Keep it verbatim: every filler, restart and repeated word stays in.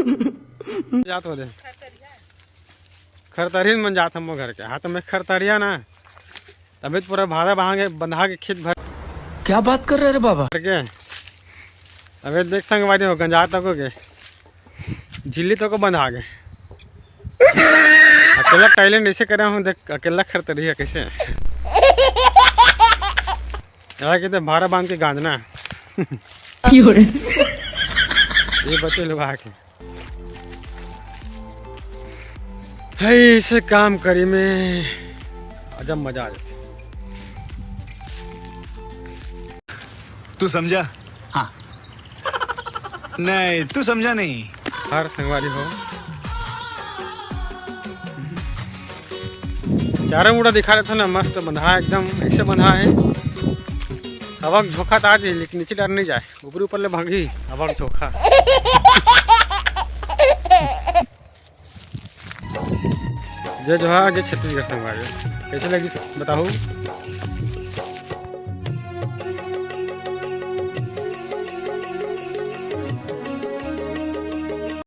जात हो दे। खरतरिया मन जात हमो घर के। हाँ, तो मैं खरतरिया ना, तभी तो पूरा भारा बहा के, बंधा के खेत भर क्या बात कर रहे रे बाबा? के। अबे देख संगवारी हो, गंजा तको के झिल्ली तको बंधा के। अकेला टैलेंट ऐसे करे हूँ, देख अकेला खरतरिया कैसे। यार किते भारा बांध के गांजना। ये बचे लोग आके। हे, ऐसे काम करी में अजब मजा आ जाथे। तू समझा? हाँ। नहीं, तू समझा नहीं। हर संगवारी हो, चारों मुड़ा दिखा देथन ना, मस्त बंधा हे एकदम, ऐसे बंधा हे। हवा के झोंका तो आ जाही, लेकिन नीचे डर नहीं जाए, ऊपरी ऊपर ले भागही हवा के झोंका। जय जोहार, जय छत्तीसगढ़ संगवारी। कैसे लगिस बताहू?